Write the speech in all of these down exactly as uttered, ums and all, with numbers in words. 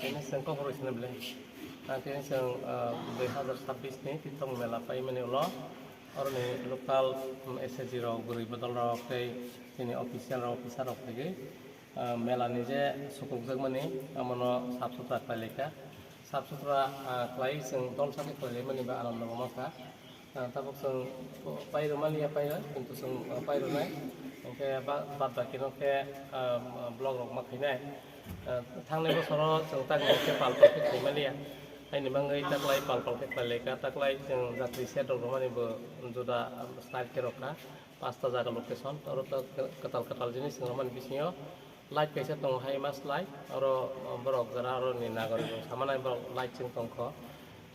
Tini chwng kok rwi sini bwle. Ah, tini chwng, ah, dui hazar sabbish ni Tithong mela paimani ulo. Oroni local, mm, S H G rok, bwrwi bodol rok tei tini official rok, officer rok phaiwi, ah, mela ni je sukukjakmani, amono sap sutra khlai laikha. Sap sutra, ah, khlai chwng dol sakhe khlai laimani ba anando bo mankha. Ah, tabuk chwng pairwmani ya pairw, kintu chwng, ah, pairwnai. Hwnkhe ba-, bad baki no khe, ah, block rok ma khainai. Ah, thangnai bosoro chwng tangni khe pal pal khe khaimaliya. Haini bagwi taklai pal pal khe khlai laikha, taklai chwng jatri set rok rwmani bo juda, ah, style khe rwkha. Pasta jaga location, oro to kwtal kwtal jinis rwmani bisingo. Light kaisa tongo hai mas light, oro borok jara aro ni nagorik rok samanai borok light chwng tongkho.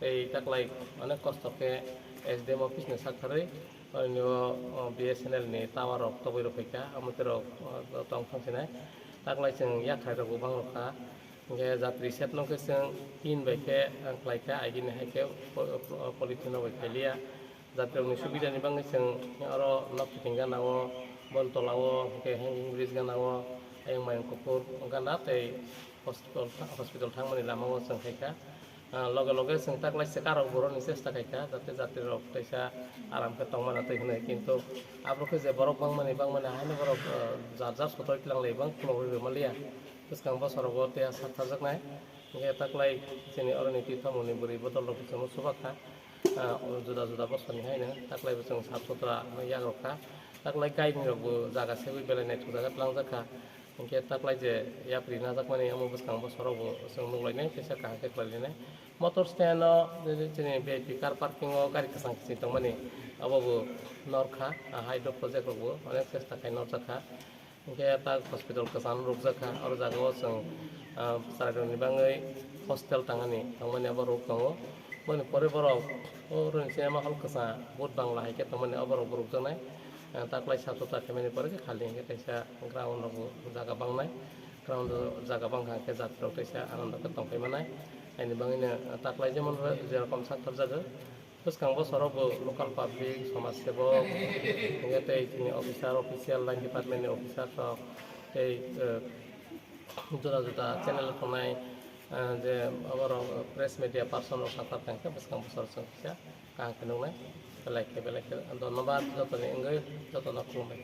Tei taklai onek kosto khe S D M office ni sak kharwi, oro ni o, o, B S N L ni tower rok tobwi rok phaikha, amo tei rok, o, tong thang sinai. Taklai chwng yakhrai rok bo bang rok kha. Hwnkhe jatri set no khe chwng tin bai khe, ah, khlai kha, agini hai khe po-, po-, polythene rok bai khailiya. Jatirokni subidani bagwi chwng oro nok kiting gana o, boni tola o, hwnkhe hanging bridge gana o, ayang mayung kuphur gana tei hospital, hospital thangmani lama o chwng khaikha. Ah, loge loge chwng taklai se karok borokni chesta khaikha, jate jatirok teisa aram khe tongmana twi hwnwi, kintu aborok khe je borok bangmani bangmani haino borok, ah, jar jar sotoi tlanglai bang khulogwi rwmaliya. Bwskang bosorogo tei satharjaknai. Hwnkhe taklai chini oroni tithomoni bwrwi bodol rok chwngno chuba kha. Ah, o juda juda bosor ni haino taklai bo chwng sap sutra yak rok kha. Taklai gaini rok bo jaga segwi belai naithok jaga tlangjak kha. Hwnkhe taklai je yapri najakmani omo bwskang bosor rok bo chwng nuk lainai, teisa kaham khe khlai lainai. Motor stand o chini V I P car parking o gari kwchang kwchwi tongmani obo bo nor kha. Ah, hydro project rok bo onek chesta khai norjak kha. Hwnkhe tak hospital kwchang rwkjak kha, oro jaga o chwng, ah, chwrairokni bagwi hostel tangani tongmani abo rwk tongo. Boni pore borok o rwngse ma hol kwchang vote bangla hai khe tongmani abo rok bo rwkjaknai. Ah, taklai sap sutra khaimani pore khe khali hwnkhe kaisa ground rok bo jaga bangnai. Ground o jaga bangkha hwnkhe jatirok teisa anando khe tongphai manai. Haini bagwino, ah, taklai jemon je rokom sak thorjago. Bwskang bosoro bo local public, somaj sebok, hwnkhe tei chini officer, official line department ni officer rok, tei, eh, juda juda channel tongnai, eh, je oborok press media person rok sakha tongkhe bwskang bosoro chwng kisa kaham khe nuknai, belai khe belai khe dhonnobad jotoni wngwi jotono khulumbai.